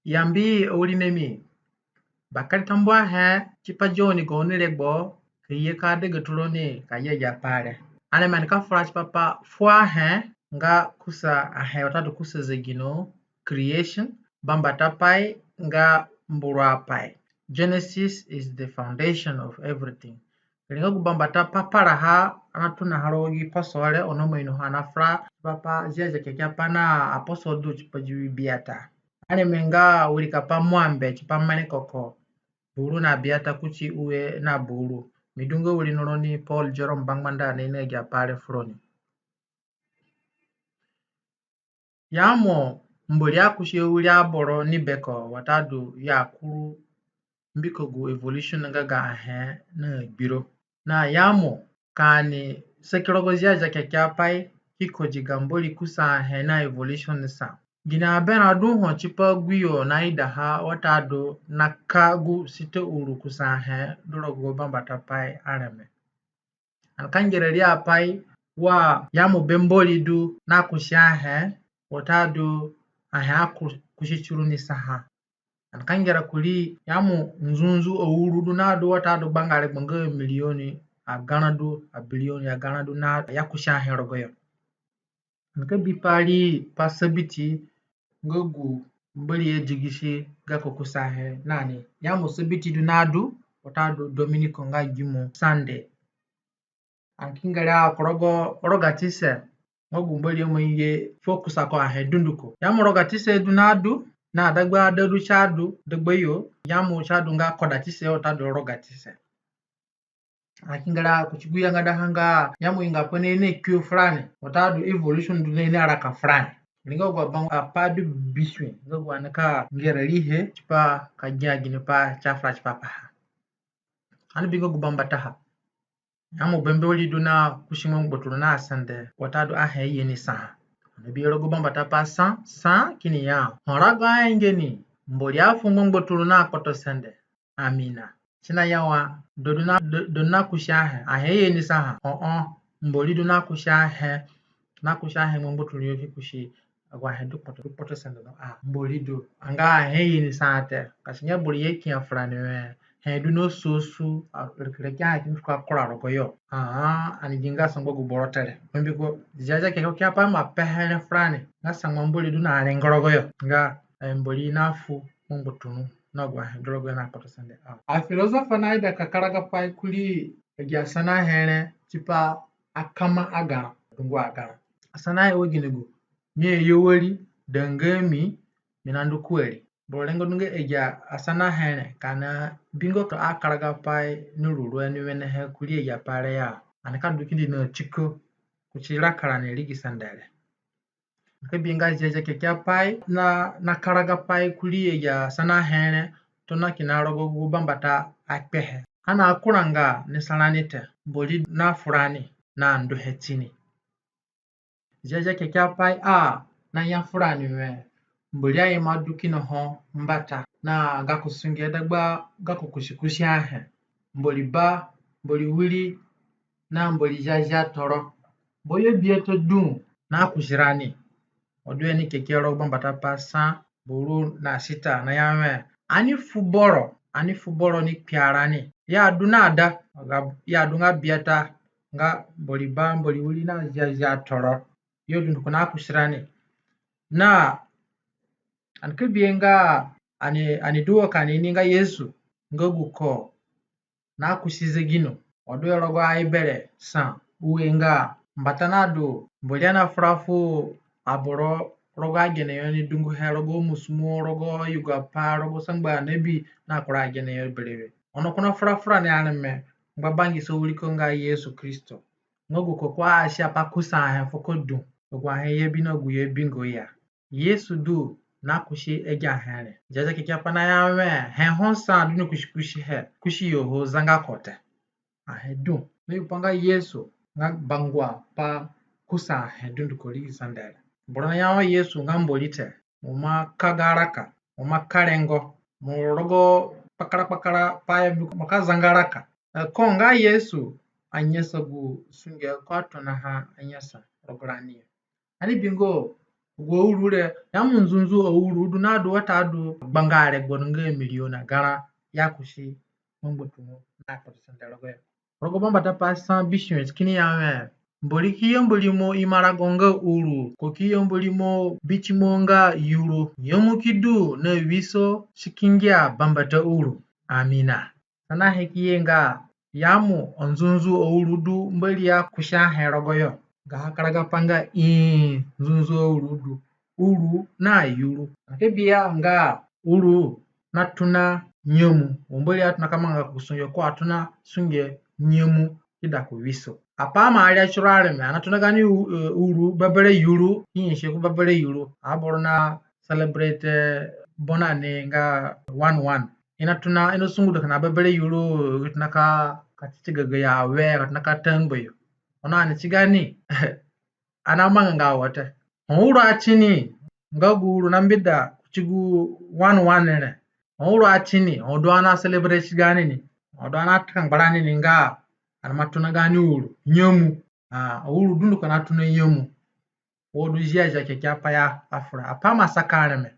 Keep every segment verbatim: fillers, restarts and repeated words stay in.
Yambi awirinami. Bakere tambuahe tipa dia oni gaoni regbo ka ye ka degaturoni ka gia agi apai re. Areme ani ka fura tipa pa fuahe nga kusa ahe watadu kusa zegino, creation, bambata pai nga mburu apai. Genesis is the foundation of everything. Ri nga gu bambata pa paraha ani atonaha rogo gi poso re, ono mo inoha ani afura tipa pa Ziazia Kekeapai na aposo du tipa diwi biata. Areme nga wirikapai muambe tipa mere koko, buru na biata kuti ue na buru. Mi du nga wirinaroni Paul Jerome Bangbanda na ino agi apai re furoni. Ya mo Mbori akusi awiri aboro ni beko watadu ya kuru mbiko gu evolution nga ga ahe na gbiro. Na ya mo ka ani saki rogo Ziazia Kekeapai ki kodi ga Mbori kusa ahe na evolution sa. Gini aberã du ho tipa aguyo naidaha watadu naka gu sita uru kusa ahe du rogo bambata pai areme. Ani ka ngera ri apai wa ya mo be Mbori du na kusi ahe watadu ahe akusi tiru ni saha. Ani ka ngera kurii ya mo nzunzu auru du nadu watadu gbangare gbanga amilioni agarã du, abilioni agarã du na ya kusi ahe rogoyo. Ani ka bi pa ri pa Sabiti nga gu Mbori adigisi gako kusa ahe nani. Ya mo Sabiti du nadu watadu Dominiko nga gimo Sande. Ani ki ngera ku rogo rogatise nga gu Mbori aima ye fuo kusa ko ahe dunduko. Ya mo rogatise du nadu na dagba ada du si adu dagbayo, ya mo si adu nga kodatise watadu rogatise. Ani ki ngera kuti gu yangadaha nga ya mo ingapai naye na kpio furani watadu evolution du naye na raka furani. Ri nga agu apai du bisue nga agu ani ka ngera rihe tipa ka gia ginipai si afura tipa paha. Ani bi nga gu bambataha. Ya mo be Mbori du na kusi ngbangbaturu na sende watadu ahe ye ni saha. Ani bi rogo bambata pai sa, sa kini ya ho rago aenge ni Mbori afu ngbangbaturu na kpotosende. Amina. Si naya wa do du na, do, do na kusi ahe, ahe ye ni saha. Ho, ho, Mbori du na kusi ahe, na kusi ahe ngbangbaturu yo ki kusi agu ahe du kpoto, du kpotosende no. A, Mbori du. Anga ahe ye ni saha te. Ka si nga boro ye kia furani we he du na susu, a, rikiriki ahe kini fuka kura rogoyo. A, ani gi nga sangba gu boro te re. Mbiko Ziazia Kekeapai ima pehe re furani nga sangba Mbori du na rengo rogoyo. Nga, e, Mbori nafu ngbangbaturu na agu ahe du rogoyo na kpotosende. A, afilozofa naida ka karagapai kurii agi asanahe re tipa akama agarã, dungu agarã. Asanahe wa gini gu? Mi aye wari, da nga mi, mi nandu kuari. Boro rengo du nga agi asanahe re, ka ani bingo akaragapai ni ruru ni wenehe kurii agi apai re ya, ani ka du kindi na tiko kuti raka rani rigi sende re. Ka bi nga Ziazia Kekeapai na, na karagapai kurii agi asanahe re tona kina rogo gu bambata akpehe. Ani akuranga ni sa rani te, Mbori nafu rani na nduhe tini. Ziazia Kekeapai a naya furani we Mbori aima du kinaho mbata na gako sunge dagba gako kusikusi ahe. Mbori Ba, Mbori Wiri, na Mbori Ziazia Toro. Bayo biata du na kusi rani. Wa du he ni keke rogo bambata pai sa buru na sita naya we ani fu boro, ani fu boro ni kpiarani. Ya du na da, ya du nga biata nga Mbori Ba, Mbori Wiri na Ziazia Toro. Yo dunduko na kusi rani. Na ani ka bihe nga ani, ani du wa ka ani ini nga Yesu nga guko na kusi zegino. Wa du he rogo Ebere sa ue nga mbata nadu Mbori anafura fu aboro rogo agene yo ni dunguhe, rogo musumo, rogo ayugopai, rogo sangba anebi na kura agene yo berewe. Ono ko nafura furani areme ngba bangisa wiriko nga Yesu Kristo. Nga guko ko asia pa kusa ahe fuko du. Agu ahe i abi na gu i abingo ya. Yesu du na kusi agi ahe re. Ziazia Kekeapai naya we he ho sa du ni kusikusihe, kusi yo ho zanga ko te. Ahe du. Na yugu pa nga Yesu nga bangua pa kusa ahe dunduko rigi sende re. Boro naya we Yesu nga Mbori te, mo ima ka ga raka, mo ima ka rengo, mo rogo kpakara kpakara pai mbiko mo ka zanga raka. E, ko nga Yesu anyasa gu sunge ko atonaha anyasa rogo rani yo. Ani bingo Agu auru re, ya mo nzunzu auru du na du watadu gbanga regbo nga emiliona garã ya kusi ngbangbaturũ na kpotosende rogoyo. Rogo Bambatapai sa bisue si kini ya wẽ, Mbori ki yambu rimo imarago nga uru, ko ki yambu rimo bitimo nga yuru, nyemu ki du na wiso si ki ngia bambata uru. Amina. Sanahe ki ye nga ya mo anzunzu auru du Mbori akusi ahe rogoyo. Gaha karagapai nga ii, nzunzu auru du. Uru na yuru. Ake bia nga uru na tona nyemu. Wa Mbori atona ka manga ku sunge, ko atona sunge nyemu ki da ku wiso. Apai ima aria tiro areme, ana tona gaani u-, eh, uru bebere yuru, ki nyasi ku bebere yuru. Aboro na celebrate, eh, bona ni nga one one. I na tona, i na sunguda kina bebere yuru, ki tona ka, ka titiga gayo awe, ka tona ka tangba yo. Ono ani ti gaani, ana manga nga wo te. Ho uru atini, nga gu uru na mbeda kuti gu one one re. Ho uru atini, ho du ana celebrate gaani ni. Ho du ana ta kangba rani ni nga ani ima tona gaani uru, nyemu. Ah, uru dunduko na tona nyemu. Wo du Ziazia Kekeapai afura. Apai ima saka areme.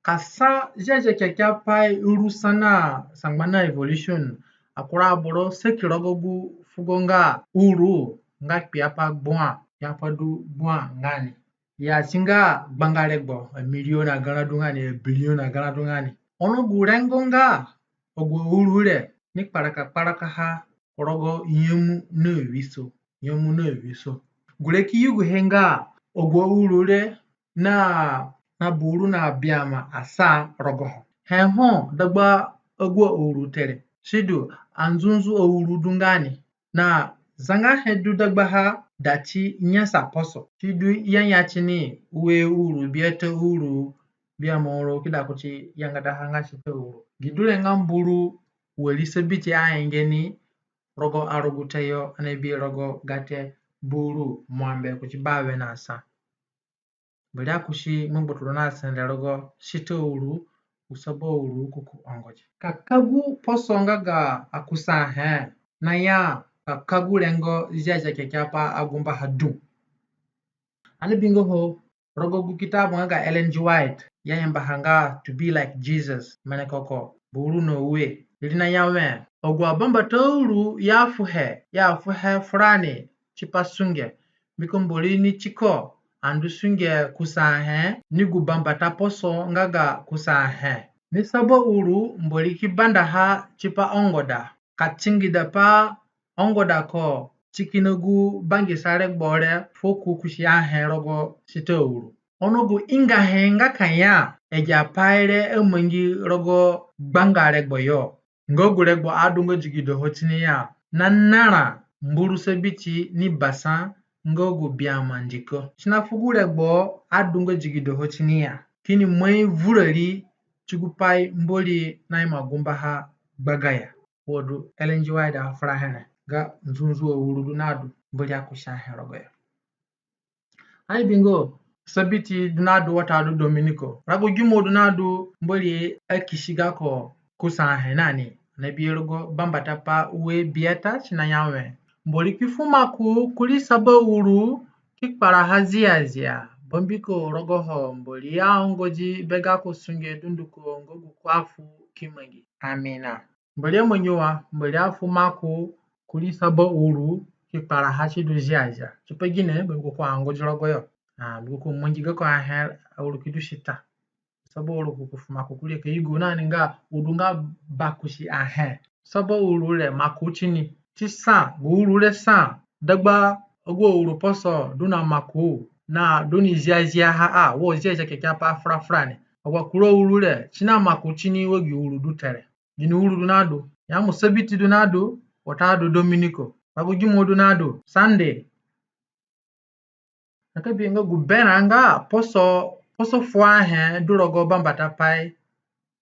Ka sa Ziazia Kekeapai uru sa na sangba na evolution, akura aboro saki rogo gu fugo nga uru nga kpiapai gbua, kpiapai du gbua nga ni. Ya si nga gbanga regbo, emiliona garã du nga ni, ebiliona garã du nga ni. Ono gu rengo nga agu auru re ni kparaka kparakaha ku rogo nyemu na wiso, nyemu na wiso. Gure ki yuguhe nga agu auru re na, na buru na biama asa rogoho. He ho dagba agu auru te re. Sidu, anzunzu auru du nga ni. Na zanga he du dagbaha dati nyasa poso. Sidu ya ya tini ue uru, biata uru, biama uru, ki da kuti yangadaha nga sita uru. Gi du re nga mburu wari sabiti aenge ni rogo arugute yo, ani bi rogo gate buru mwambe kuti bawe na sa. Mbori akusi ngbangbaturũ na sende rogo sita uru, ku saba uru kuku ongoja. Ka ka gu poso nga ga akusahe, na ya ka ka gu rengo Ziazia Kekeapai agumbaha dũ. Ani bingo ho, rogo gu kitabu nga ga Ellen G. White, i ayambaha nga To Be Like Jesus, mere koko, buru na ue. Ri na ya wẽ, agu abambata uru i afuhe, i afuhe furani tipa sunge, mbiko Mbori ni tiko andu sunge kusahe, ni gu bambata poso nga ga kusahe. Ni saba uru Mbori ki bandaha tipa ongoda, ka tingida pa ongoda ko ti kina gu bangisa regbo re fuo ku kusi ahe rogo sita uru. Ono gu ingahe nga ka ya, agi apai re amangi rogo gbanga regbo yo, nga gu regbo adunga digidoho tini ya, na nara mburu sabiti ni basa nga gu biama ndiko. Si na fu gu regbo adunga digidoho tini ya, kini mai vurari ti gu pai Mbori naima gumbaha gbagaya. Wo du Ellen G. White afura here nga nzunzu auru du na du Mbori akusi ahe rogoyo. Ani bingo, sabiti du na du watadu dominiko. Rago gimo du na du Mbori akisi gako kusahe na ni. Ani bi rogo Bambata Pai ue biata si na ya wẽ, Mbori ki fu maku kurii saba uru ki kparaha ziazia, bambiko rogoho Mbori aongodi be gako sunge dunduko nga gu ko afu ki mangi. Amina. Mbori amangi wa, Mbori afu maku kurii saba uru ki kparaha si du ziazia. Tipagine? Mbiko ko aongodi rogoyo. Ah, mbiko ko mangi gako ahe, uru ki du sita. Saba uru ko ki fu maku kurii, ka yugo na ni nga u du nga bakusi ahe. Saba uru re maku tini. Ti sa, gu uru re sa dagba agu auru poso du na maku, na du ni ziaziaha a, wo Ziazia Kekeapai afura furani. Agu akura uru re si na maku tini wa gi uru du te re. Gini uru du na du? Ya mo sabiti du na du, watadu dominiko. Rago gimo du na du? Sande. Ani ka bi nga gu berã nga poso, poso fuo ahe du rogo Bambata Pai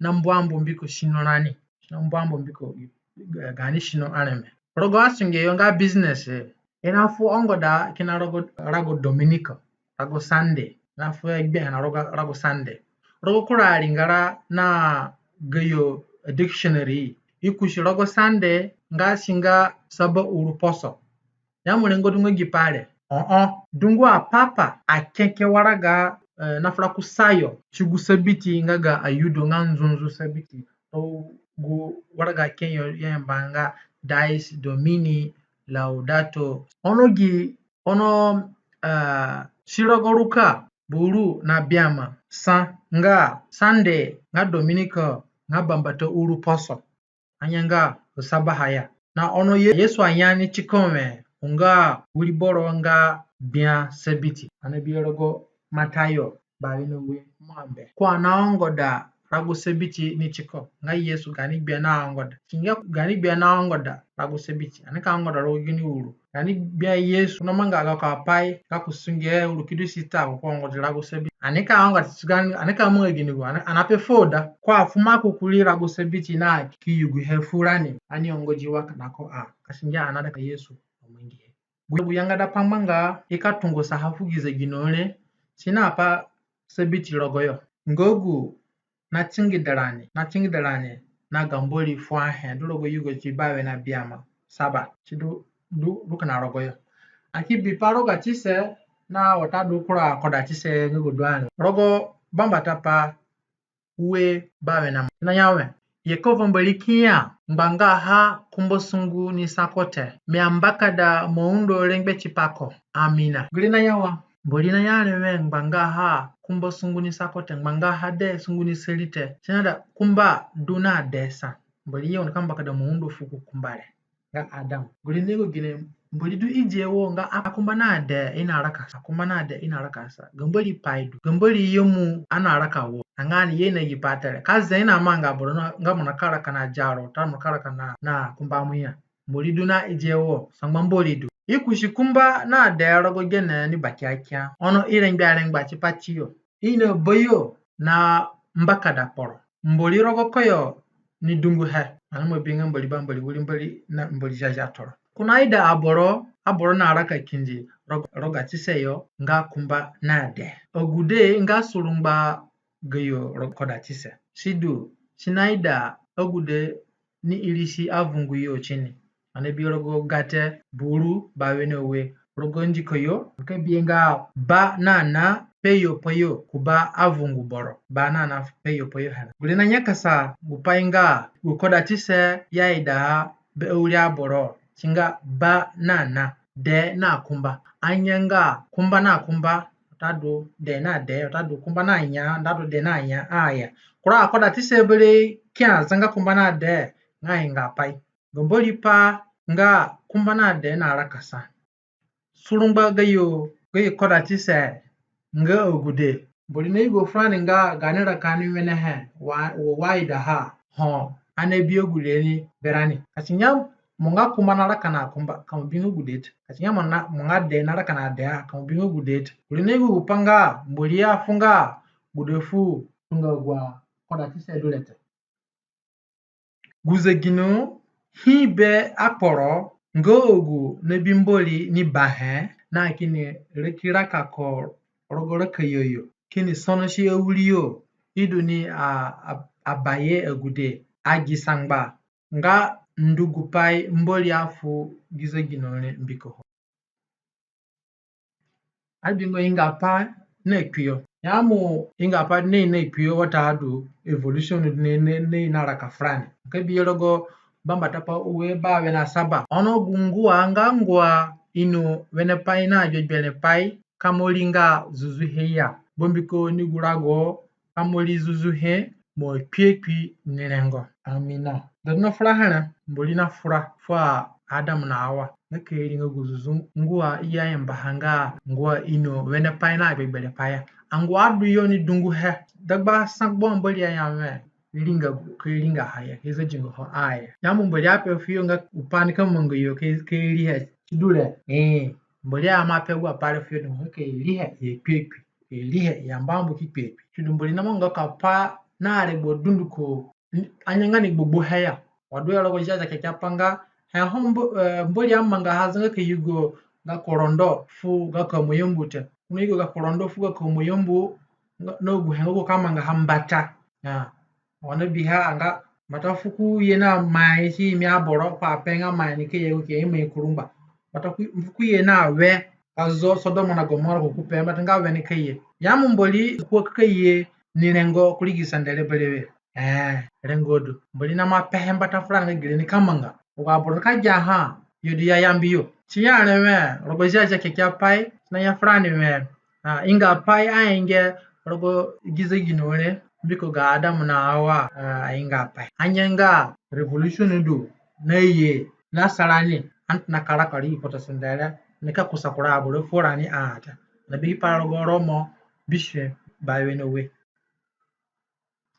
na mbuambu mbiko sino rani. Na mbuambu mbiko, eh, gaani sino areme. Rogo asunge yo nga business, eh, i na fu ongoda kina rogo, rago dominiko, rago sande. I na fu gbe na rogo, rago sande. Rogo kura aringara na gayo dictionary, i kusi rogo sande nga si nga saba uru poso. Ya mo rengo du nga gi pai re? Oho, dungu apapa akeke waraga, eh, nafura kusayo ti gu sabiti nga ga aYudo nga nzunzu sabiti. Gu waraga ke yo i ayamba nga Dies Domini Laudato. Ono gi, ono, ah, si rogo Ruka buru na biama sa nga Sande nga Dominiko nga bambata uru poso. Anga nga sabaha ya. Na ono Ye-, Yesu aya ni tiko we, u nga wiri boro nga gbia sabiti. Ani bi rogo Matayo bawe na ue muambe. Ko ana ongoda rago sabiti ni tiko. Nga Yesu gaani gbia na ongoda. Singia gaani gbia na ongoda rago sabiti. Ani ka ongoda rogo gini uru? Gaani gbia Yesu namanga gako apai, gako sunge uru kidu sita ko ongodi rago sabiti. Ani ka ongoda, ani ka manga gini gu? Ani, ani ape fuo da. Ko afu maku kurii rago sabiti na ki yuguhe furani. Ani ongodi wa kina ko a. Ka singia ani aida ka Yesu amangihe. Gu, gu yangada pangbanga i ka tungusaha fu gi zegino re, si na pa sabiti rogoyo. Nga gu na tingida rani, na tingida rani na ga Mbori fu ahe du rogo Yugoti bawe na biama saba. Si du, du, du kina rogoyo. Ani ki bi pa rogatise na watadu kura kodatise nga gu du ani rogo Bambata pa ue bawe na mo. Na ya we, Yekova Mbori ki ya, ngbanga ha kumba sungu ni sa ko te. Mi ambakada mo undo rengbe tipa ko. Amina. Gure na ya wa, Mbori na ya re we ngbanga ha kumba sungu ni sa ko te, ngbanga ha dee sungu ni sa ri te. Si naida kumba du na dee sa. Mbori ye u nika mbakada mo undo fuko kumba re. Nga Adam. Gure ni gu gine, Mbori du i dihe wo nga akumba na dee i naraka sa. Akumba na dee i naraka sa. Ga Mbori pai du. Ga Mbori nyemu ani naraka wo. Anga ani ye na gi pai te re. Ka zee i namanga boro na, nga mo nika raka na diaro, ta mo nika raka na, na kumba mo ya. Mbori du na i dihe wo. Sangba Mbori du. I kusi kumba na dee rogo gene ni bakiakia. Ono i rengbe arengba tipa tiyo. I na bayo na mbakada kporo. Mbori rogo koyo ni dunguhe. Ani ima bi nga Mbori ba Mbori wiri Mbori na Mbori ziazia toro. Ko naida aboro, aboro naraka kindi rogo, rogatise yo nga kumba na dee. Agude nga surungba gayo rogo kodatise. Sidu, si naida agude ni irisi avungu yo tini. Ani bi rogo Gate buru bawe na ue. Rogo ndiko yo, ka bihe nga ba na na pe yo pa yo ku ba avungu boro. Ba na na pe yo pa yo hana. Gure na nyakasa gu pai nga gu kodatise i aidaha be awiri aboro. Si nga ba na na, dee na kumba. Anga nga kumba na kumba, watadu dee na dee, watadu kumba na nya, watadu dee na nya, aya. Kura akodatise berewe ki azanga kumba na dee, nga ingapai. Ga Mbori pa nga kumba na dee naraka sa. Surungba gayo, gayo kodatise nga agude. Mbori nayugo furani nga gaani raka ni wenehe wa, wa, wa aidaha. Ho ani abi agude ni berani. Ka si nga mo nga kumba naraka na kumba, ka mo bi nga gude te. Ka si nga mo na, mo nga dee naraka na dee, ka mo bi nga gude te. Gure nayugo gu pa nga Mbori afunga gude fu tunga agu akodatise du re te. Gu zegino hi be akporo nga agu nabi Mbori ni bahe na kini raki raka ko rogo raka yo yo, kini sonosi awiri yo, i du ni a, a, abaye agude, agi sangba nga ndu gupai Mbori afu gi zegino re mbiko ho. Abingo ingapai na kpio. Ya mo ingapai na, na kpio watadu evolution na, na, na, naraka furani. Ka bihe rogo Bambata pa ue bawe na saba. Ono gu ngua nga ngua ino wenepai na gbegberẽpai ka mo ri nga zuzuhe ya. Bambiko ni gu rago ka mo ri zuzuhe, mo kpi akpi ni rengo. Amina. Dagba na fura here, Mbori nafura fu Adam na Awa nga ka i ri nga gu zuzu ngua i ayambaha nga ngua ino wenepai na gbegberẽpai ya. Angua du yo ni dunguhe. Dagba sangba Mbori aya we, ri nga gu, ka i ri nga ha ya, ka i zadingo ho a ya. Ya mo Mbori ape fuyo nga gu pai nika manga yo ka i, ka i rihe, si du re? Ee. Mbori aima pe agu apai re fuyo du nga ka i rihe, i kpi akpi. I rihe, i yamba mbu ki kpi akpi. Sidu Mbori namanga ka pa na regbo dunduko, anga nga ni gbogbohe ya. Wa du he rogo Ziazia Kekeapai nga, he ho Mbo-, eh, Mbori amangaha zanga ka yugo gako rondo fu gako amoyambu te. Ko nayugo gako rondo fu gako amoyambu, nga, na guhe nga gu ka mangaha mbata. Ya. Wa ani bihe a nga, mbata fu ko ye na mai ti imi aboro, ko ape nga mai ni ka ye, ko ki ye mai kurungba. Mbata fu ko ye na we, ka zo Sodoma na Gomora ku kupe, mbata nga wene ka ye. Ya mo Mbori ku ka ye ni rengo kurii gi sende re berewe. Ee, rengo du. Mbori na ma pehe mbata furani nga gere ni ka manga. Wa aboro ka gia ha, yo du ya yambi yo. Si ya re we, rogo Ziazia Kekeapai, si na ya furani we, a, ingapai aenge rogo gi zegino re, mbiko ga Adamu na Awa, a, aingapai. Anye nga revolution du, na ye, na sa rani, ani tona ka raka rii kpotosende re, ni ka kusa kura aboro furani a te. Na bi pa rogo Romo, bisue, bawe na ue.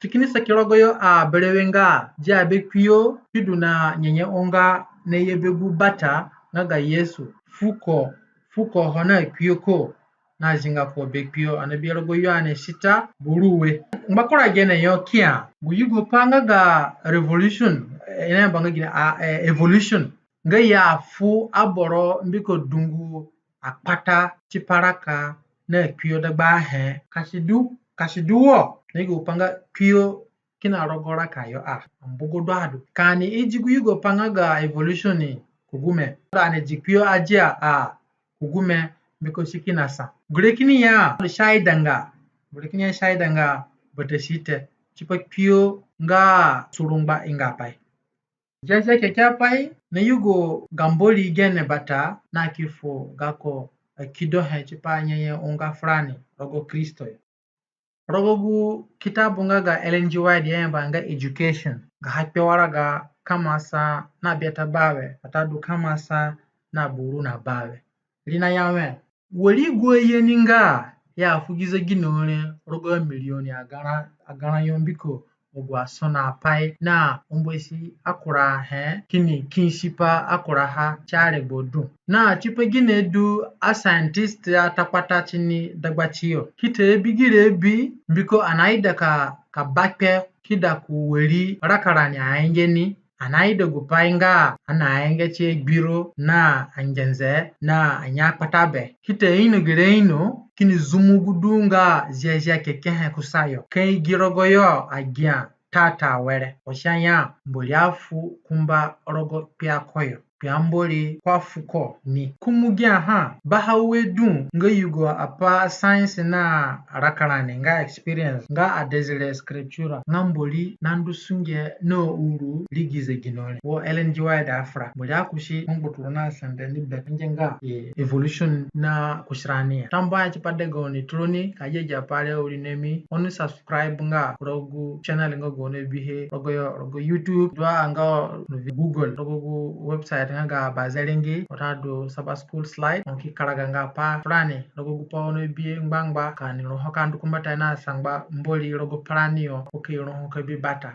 Si kini saki rogoyo a berewe nga, dia be kpio, ki du na nyenye unga na ye be gu bata, nga ga Yesu, fuko, fuko ho na kpio ko, na zinga ko be kpio, ani bi rogo Yoane sita, buru ue. Ngba kura gene yo kia, gu yugopai nga ga revolution, e, i nayamba nga gine, a, e, evolution, nga ya fu aboro mbiko dungu akpata tipa raka na kpio dagbahe. Ka si du, ka si du wo, na yugopai nga kpio kina rogo raka yo a, mbugu du adu. Ka ani idi gu yugopai nga ga evolution ni ku gume, ani di kpio adia a ku gume, mbiko si kina sa. Gure kini ya, si aidanga, gure kini ya si aidanga bata si te, tipa kpio nga surungba ingapai. Ziazia Kekeapai na yugo ga Mbori gene bata na ki fu gako akidohe tipa nyenye unga furani rogo Kristo yo. Rogo gu kitabu nga ga Ellen G. White i ayamba nga Education, gaha kpewaraga kama sa na biata bawe, watadu kama sa na buru na bawe. Ri naya we, wari gu aye ni nga ya fu gi zegino re rogo amilioni agarã, agarã yo mbiko agu asonapai na umbosi akurahe kini kisi pa akuraha ti aregbo du. Na tipa gine du ascientist atakpata tini dagbatiyo ki ta bi gi re bi mbiko ani naida ka, ka bakpe ki da ku wari raka rani aenge ni. Ani naida gupai nga ani naenge ti agbiro na angenze na anyakpata be. Ki ta ino gere ino kini zumu gu du nga Ziazia Kekehe kusayo. Ka i gi rogoyo agia tata were. Wa si aya Mbori afu kumba rogo kpiako yo. Kpia Mbori ko afuko ni. Kumu giaha, baha ue du nga yugo apai science na raka rani nga experience, nga a Desire Scriptura, nga Mbori nandu sunge na uru rii gi zegino re. Wo Ellen G. White afura. Mbori akusi ngbaturu na sende ni be nge nga, e, evolution na kusi rani ya. Tambuahe tipa degaoni turoni, ka gia agi apai re awirinami, oni subscribe nga rogo gu channel nga ga oni abihe rogoyo, rogo YouTube, du a nga Google, rogo gu website nga ga Bazerenge, watadu Sabbath School Slide, oni ki karaga nga pai furani rogo gu pai oni abihe ngbangba, ka ani ru ho ka ndu ku mbatayo na sangba Mbori rogo parani yo, ko ki ru ho ka bi bata.